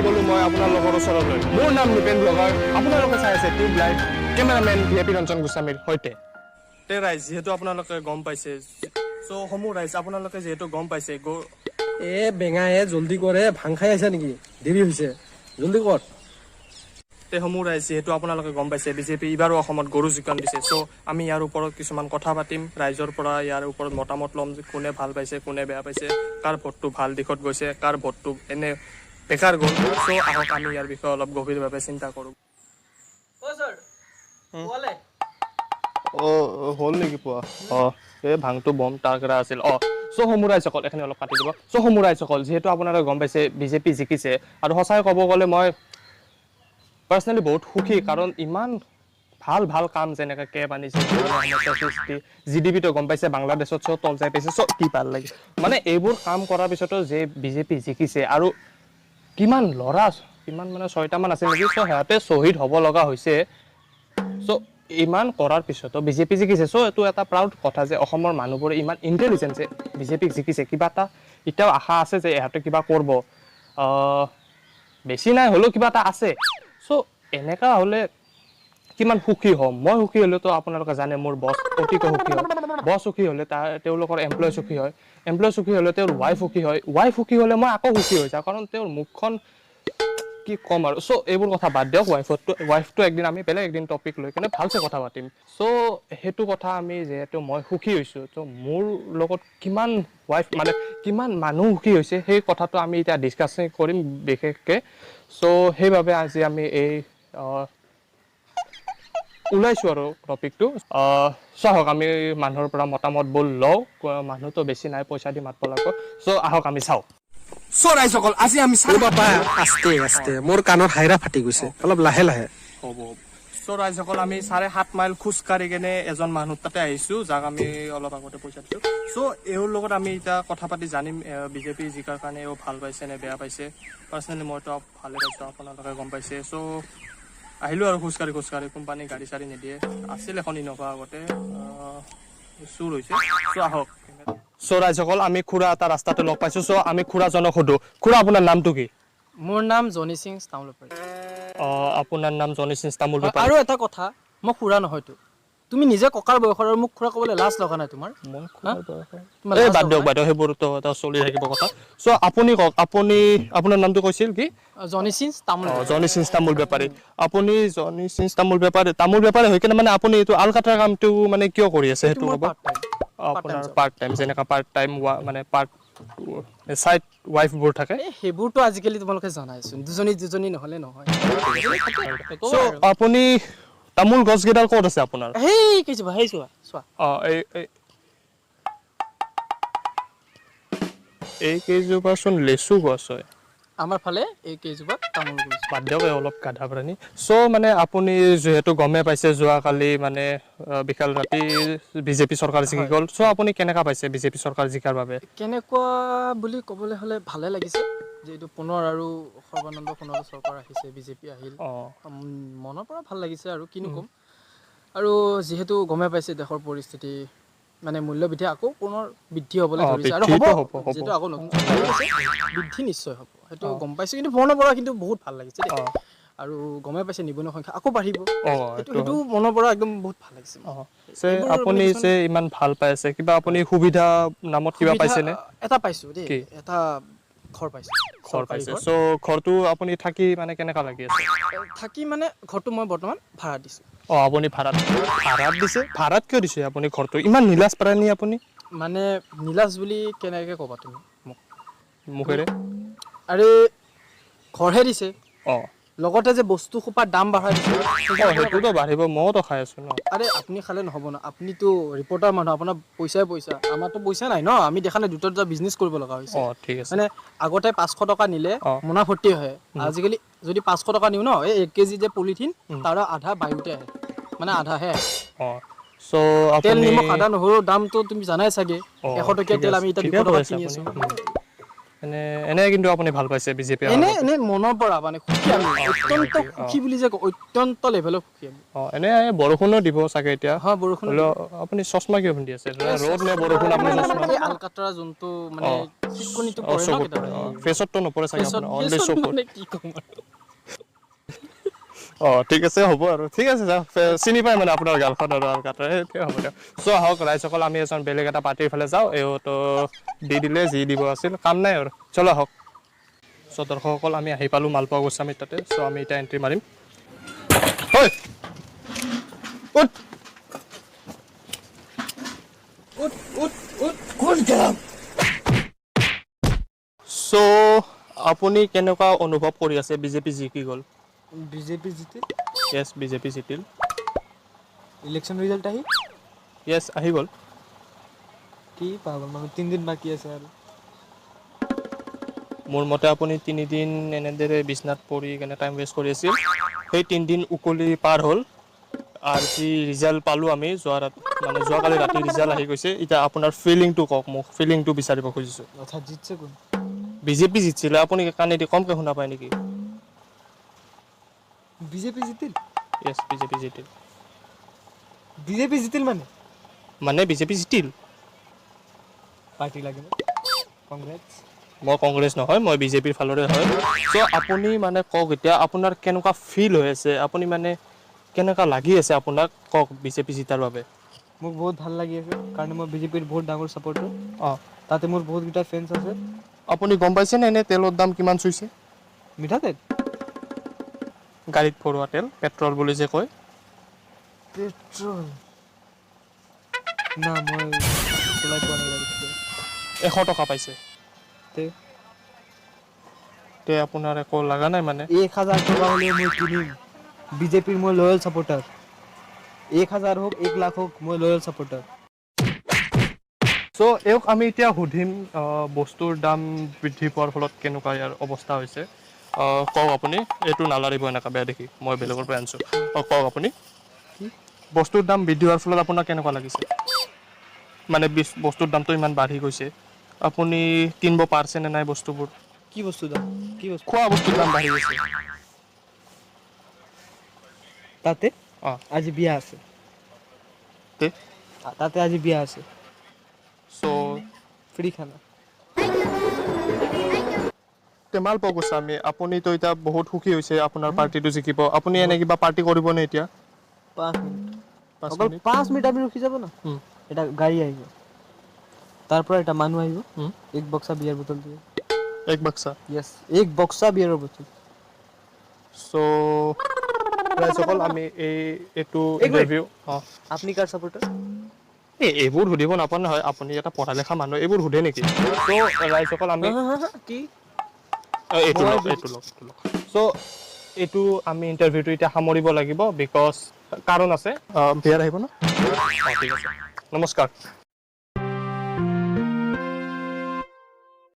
গ'লো মই আপোনালোকৰ ওচৰলৈ। মোৰ নাম নিপেন ব্লগাৰ, আপোনালোকে চাই আছে tube live, cameraman V A P Ranjan গোস্বামীৰ সৈতে। তে ৰাইজ, যিহেতু আপোনালোকে গম পাইছে, চ' সমূহ ৰাইজ, আপোনালোকে যিহেতু গম পাইছে এ বেঙা, এ জলদি কৰে, ভাং খাই আহিছা নেকি? দেৰি হৈছে, জলদি কৰ। তে সমূহ ৰাইজ, যিহেতু আপোনালোকে গম পাইছে, বিজেপি এইবাৰো অসমত গৰু জিকন দিছে। চ' আমি ইয়াৰ ওপৰত কিছুমান কথা পাতিম, ৰাইজৰ পৰা ইয়াৰ ওপৰত মতামত ল'ম যে কোনে ভাল পাইছে, কোনে বেয়া পাইছে, কাৰ ভোটটো ভাল দিশত গৈছে, কাৰ ভোটটো এনে বেকাৰ গ'ল। চ' আহক, আমি ইয়াৰ বিষয়ে অলপ গভীৰভাৱে চিন্তা কৰোঁ। অঁ, হ'ল নেকি পোৱা? অঁ, এই ভাংটো বম তাগৰা আছিল। অঁ, চ' সমূহ ৰাইজসকল, এইখিনি অলপ কাটি দিব। চ' সমূহ ৰাইজসকল, যিহেতু আপোনালোকে গম পাইছে বিজেপি জিকিছে, আৰু সঁচাই ক'ব গ'লে মই পাৰ্চনেলি বহুত সুখী, কাৰণ ইমান ভাল ভাল কাম, যেনেকৈ কেব আনিছে, সৃষ্টি, জিডিপিটো গম পাইছে বাংলাদেশত চব তল যাই পাইছে। চ' কি ভাল লাগে, মানে এইবোৰ কাম কৰাৰ পিছতো যে বিজেপি জিকিছে, আৰু কিমান ল'ৰা, কিমান মানে ছয়টামান আছিল নেকি, চ' সিহঁতে শ্বহীদ হ'ব লগা হৈছে। চ' ইমান কৰাৰ পিছতো বিজেপি জিকিছে। চ' এইটো এটা প্ৰাউড কথা যে অসমৰ মানুহবোৰে ইমান ইণ্টেলিজেণ্ট যে বিজেপিক জিকিছে। কিবা এটা এতিয়াও আশা আছে যে ইহঁতে কিবা কৰিব, বেছি নাই হ'লেও কিবা এটা আছে। চ' এনেকুৱা হ'লে কিমান সুখী হ'ম মই। সুখী হ'লেতো আপোনালোকে জানে মোৰ বছ অতিকৈ সুখী হয়। বছ সুখী হ'লে তাৰ তেওঁলোকৰ এমপ্লয় সুখী হয়, এমপ্লয় সুখী হ'লে তেওঁৰ ৱাইফ সুখী হয়, ৱাইফ সুখী হ'লে মই আকৌ সুখী হৈ যাওঁ, কাৰণ তেওঁৰ মুখখন কি ক'ম আৰু। চ' এইবোৰ কথা বাদ দিয়ক, ৱাইফটো একদিন আমি বেলেগ একদিন টপিক লৈ কেনে ভালছে কথা পাতিম। চ' সেইটো কথা আমি যিহেতু মই সুখী হৈছোঁ, ত' মোৰ লগত কিমান ৱাইফ, মানে কিমান মানুহ সুখী হৈছে, সেই কথাটো আমি এতিয়া ডিছকাশ্যন কৰিম বিশেষকৈ। চ' সেইবাবে আজি আমি এই ওলাইছোঁ আৰু টপিকটো। চ' আহক, আমি মানুহৰ পৰা মতামতবোৰ লওঁ। মানুহটো বেছি নাই, পইচা দি মাতব লাগিব। চ' আহক, আমি চাওঁ। চ' ৰাইজসকল, আজি আমি অ বাবা, আস্তে আস্তে, মোৰ কাণৰ হাইৰা ফাটি গৈছে, অলপ লাহে লাহে। হ'ব হ'ব। চ' ৰাইজসকল, আমি 7.5 মাইল খোজকাঢ়ি কেনে এজন মানুহ তাতে আহিছো, যাক আমি অলপ আগতে পইচা দিছো। চ' এওঁৰ লগত আমি এতিয়া কথা পাতি জানিম বিজেপি জিকাৰ কাৰণে এওঁ ভাল পাইছে নে বেয়া পাইছে। পাৰ্চনেলি মইতো ভালে পাইছো, আপোনালোকে গম পাইছে। চ' আহিলো আৰু খোজকাঢ়ি খোজকাঢ়ি, কোম্পানী গাড়ী চাড়ী নিদিয়ে। আছিল এখন ইন'ভা আগতে, চুৰ হৈছে। চ' আহক। চ' ৰাইজসকল, আমি খুৰা এটা ৰাস্তাতে লগ পাইছো। চ' আমি খুৰাজনক সুধো। খুৰা, আপোনাৰ নামটো কি? মোৰ নাম জনী সিং তামোলপাৰী। অঁ, আপোনাৰ নাম জনী সিং তামোল বেপাৰী। আৰু এটা কথা, মই খুৰা নহয়তো। তুমি নিজে ককাৰ বয়সৰ আৰু মোক খুৰা ক'বলৈ লাজ লগা নাই তোমাৰ? মই হা? তোমাৰ এই লাজ বাদ লগা দিয়ক। নাই? বাইদেউ, সেইবোৰতো এটা চলি থাকিব কথা। চ' আপুনি কওক, আপুনি আপোনাৰ নামটো কৈছিল কি? জনী সিং তামোল। অঁ, জনী সিং তামোল বেপাৰী। আপুনি জনী সিং তামোল বেপাৰী, তামোল বেপাৰী হৈ কিনে মানে আপুনি এইটো আলকাটাৰ কামটো মানে কিয় কৰি আছে, সেইটো মোৰ ক'ব। Part time. আপোনাৰ পাৰ্ট টাইম, যেনেকা পাৰ্ট টাইম মানে পাৰ্ট চাইড ৱাইফবোৰ থাকে। এই সেইবোৰতো আজিকালি তোমালোকে জানাইচোন, দুজনী দুজনী নহ'লে নহয়। চ' আপুনি তামোল গছ কেইডাল ক'ত আছে আপোনাৰ? সেই কেইজোপা, সেই চোৱা চোৱা। অঁ, এই এই কেইজোপাচোন লেচু গছ হয়। আমাৰ ফালে এই কেইজোপা তামোল গছ। বাদ দিয়ক, এই অলপ গাধা প্ৰাণী। চ' মানে আপুনি যিহেতু গমেই পাইছে, যোৱাকালি মানে বিশাল ৰাতি বিজেপি চৰকাৰ জিকি গ'ল। চ' আপুনি কেনেকা পাইছে বিজেপি চৰকাৰ জিকাৰ বাবে? কেনেকুৱা বুলি ক'বলৈ হ'লে ভালে লাগিছে, যিহেতু পুনৰ আৰু সৰ্বানন্দ সোণোৱাল চৰকাৰ আহিছে, বিজেপি আহিল। মনৰ পৰা ভাল লাগিছে আৰু কিনো ক'ম। আৰু যিহেতু গমেই পাইছে দেশৰ পৰিস্থিতি, মানে মূল্যবৃদ্ধি আকৌ পুনৰ বৃদ্ধি হ'বলৈ ধৰিছে আৰু হ'ব। বৃদ্ধিটো হ'ব, হ'ব। যিহেতু আকৌ নতুন চৰকাৰ আহি আছে, বৃদ্ধি নিশ্চয় হ'ব, সেইটো গম পাইছোঁ। কিন্তু মনৰ পৰা কিন্তু বহুত ভাল লাগিছে দেই। আৰু গমেই পাইছে নিবনুৱা সংখ্যা আকৌ বাঢ়িব। সেইটো সেইটো সেইটো মনৰ পৰা একদম বহুত ভাল লাগিছে মোৰ। যে এইবোৰ মানে আপুনি কিছুমান যে ইমান ভাল পাই আছে, কিবা আপুনি সুবিধা নামত কিবা সুবিধা পাইছেনে? এটা পাইছোঁ দেই। কি? এটা ঘৰ পাইছোঁ। ঘৰ চৰকাৰী পাইছে। ঘৰ। চ' ঘৰটো আপুনি থাকি মানে কেনেকা লাগি আছে? থাকি মানে ঘৰটো মই বৰ্তমান ভাড়া দিছোঁ। অঁ, আপুনি ভাড়াত দিছে? ভাড়াত কিয় দিছে আপুনি ঘৰটো? ইমান নিলাজ প্ৰাণী আপুনি? মানে নিলাজ বুলি কেনেকৈ ক'বা তুমি মোক? মুখেৰে। আৰে ঘৰহে দিছে, লগতে যে বস্তু সোপাৰ দাম বঢ়াই দিছে। সেইটোতো বাঢ়িব, মইতো খাই আছো ন। আৰে আপুনি খালে নহ'ব ন, আপুনিতো ৰিপৰ্টাৰ মানুহ, আপোনাৰ পইচাই পইচা। আমাৰতো পইচা নাই ন, আমি দেখা নাই দুটা দুটা বিজনেছ কৰিব লগা হৈছে। অঁ, ঠিক আছে। মানে আগতে 500 টকা নিলে মোনা ভৰ্তি হয়, আজিকালি যদি 500 টকা নিওঁ ন, এই 1 কেজি যে পলিথিন, তাৰ আধা বায়ুতে আহে, মানে আধাহে আহে। অঁ, চ' তেল, আপুনি নিমখ, আদা, নহৰুৰ দামটো তুমি জানাই চাগে। 100 টকীয়া ঠিকে তেল আছে, আমি এতিয়া ঠিকে 200 কৈ টকাত আছে কিনি আপুনি। আছো। এনে এনে কিন্তু আপুনি ভাল পাইছে বিজেপি? এনে এনে মনৰ পৰা মানে সুখী আমি, অত্যন্ত সুখী বুলি যে কওঁ, অত্যন্ত লেভেলৰ সুখী আমি। অঁ, এনে বৰষুণো দিব চাগে এতিয়া। হয়, বৰষুণ। হ'লেও আপুনি চশমা কিয় পিন্ধি আছে? ৰ'দ নে বৰষুণ আপুনি চশমা? এই আলকাতৰা যোনটো মানে চিটকনিটো পৰে ন চকুত কেতিয়াবা। পৰে, ফেচততো নপৰে চাগে ফেচত আপোনাৰ, অনলি ফেচত চকুত। মানে কি ক'ম আৰু। অঁ, ঠিক আছে, হ'ব আৰু, ঠিক আছে, যাওক। চিনি পাই মানে আপোনাৰ গালখন আৰু আলকাতৰা, সেইটোৱে হ'ব দিয়ক। চ' আহক ৰাইজসকল, আমি এজন বেলেগ এটা পাৰ্টিৰ ফালে যাওঁ। এওঁতো দি দিলে যি দিব আছিল, কাম নাই আৰু, চলো আহক। চ' দৰ্শকসকল, আমি আহি পালোঁ মালপোৱা গোস্বামীৰ তাতে। চ' আমি এতিয়া এণ্ট্ৰি মাৰিম। ঐ উঠ উঠ উঠ উঠ, কোন গেলাম? চ' আপুনি কেনেকুৱা অনুভৱ কৰি আছে, বিজেপি জিকি গ'ল? বিজেপি জিতিল? য়েছ, বিজেপি জিতিল। ইলেকশ্যন ৰিজাল্ট আহি য়েছ, আহি গ'ল। কি পাগল মানুহ, 3 দিন বাকী আছে আৰু। মোৰ মতে আপুনি 3 দিন এনেদৰে বিছনাত পৰি কেনে টাইম ৱেষ্ট কৰি আছিল। সেই 3 দিন উকলি পাৰ হ'ল আৰু যি ৰিজাল্ট পালোঁ আমি যোৱা ৰাতি, মানে যোৱাকালি ৰাতি ৰিজাল্ট আহি গৈছে। এতিয়া আপোনাৰ ফিলিংটো কওক মোক, ফিলিংটো বিচাৰিব খুজিছোঁ। অৰ্থাৎ জিতছে কোন? বিজেপি জিতছিলে। আপুনি কাণেদি কমকৈ শুনা পায় নেকি? বিজেপি জিতিল? য়েছ, বিজেপি জিতিল। বিজেপি জিতিল মানে? মানে বিজেপি জিতিল। পাৰ্টি লাগে ন, কংগ্ৰেছ। মই কংগ্ৰেছ নহয়, মই বিজেপিৰ ফালৰে হয়। চ' আপুনি মানে কওক, এতিয়া আপোনাৰ কেনেকুৱা ফিল হৈ আছে, আপুনি মানে কেনেকুৱা লাগি আছে আপোনাক কওক, বিজেপি জিতাৰ বাবে। মোক বহুত ভাল লাগি আছে, কাৰণ মই বিজেপিৰ বহুত ডাঙৰ ছাপৰ্টাৰ। তাতে মোৰ বহুতকেইটা ফেন্স আছে। আপুনি গম পাইছেনে এনে তেলৰ দাম কিমান চুইছে? মিঠাতেল? গাড়ীত ভৰোৱা তেল, পেট্ৰল বুলি যে কয়। পেট্ৰল না, মই চলাই পোৱা নাই গাড়ীত। 100 টকা পাইছে। তে? তে আপোনাৰ একো লগা নাই মানে? 1000 টকা হ'লেও মই কিনিম। বিজেপিৰ মই লয়েল ছাপৰ্টাৰ। 1000 হওক, 1 লাখ হওক, মই লয়েল ছাপৰ্টাৰ। চ' এওঁক আমি এতিয়া সুধিম, বস্তুৰ দাম বৃদ্ধি পোৱাৰ ফলত কেনেকুৱা ইয়াৰ অৱস্থা হৈছে। কওক আপুনি। এইটো নালাৰিব এনেকুৱা, বেয়া দেখি, মই বেলেগৰ পৰা আনিছোঁ। কওক আপুনি, বস্তুৰ দাম বৃদ্ধি হোৱাৰ ফলত আপোনাৰ কেনেকুৱা লাগিছে? মানে বস্তুৰ দামটো ইমান বাঢ়ি গৈছে, আপুনি কিনিব পাৰিছেনে নাই বস্তুবোৰ? কি বস্তু দাম? কি বস্তু? খোৱা বস্তুৰ দাম বাঢ়ি গৈছে। তাতে আজি বিয়া আছে। তে? তাতে আজি বিয়া আছে। চ' ফ্ৰী খানা। তে মালপোৱা গোস্বামী, আপুনিতো এতিয়া বহুত সুখী হৈছে, আপোনাৰ পাৰ্টিটো জিকিব। আপুনি এনে কিবা পাৰ্টি কৰিবনে এতিয়া? 5 মিনিট। 5 অকল মিনিট? 5 মিনিট আপুনি ৰখি যাব না। এটা গাড়ী আহিব, তাৰ পৰা এটা মানুহ আহিব, এক বক্সা বিয়াৰ বটল দিয়ে। এক বাক্সা? য়েছ, এক বক্সা বিয়াৰৰ বটল। চ' ৰাইজসকল, আমি এইটো এক মিনিট। ইণ্টাৰভিউ আপুনি কাৰ ছাপৰ্টাৰ? এই এইবোৰ সুধিব নাপাওঁ নহয়। আপুনি এটা পঢ়া লিখা মানুহ, এইবোৰ সোধে নেকি? চ' ৰাইজসকল, আমি কি? এইটো লওক, এইটো লওক, এইটো লওক। চ' এইটো আমি ইণ্টাৰভিউটো এতিয়া সামৰিব লাগিব, because কাৰণ আছে। বিয়াৰ আহিব ন। ঠিক আছে, নমস্কাৰ।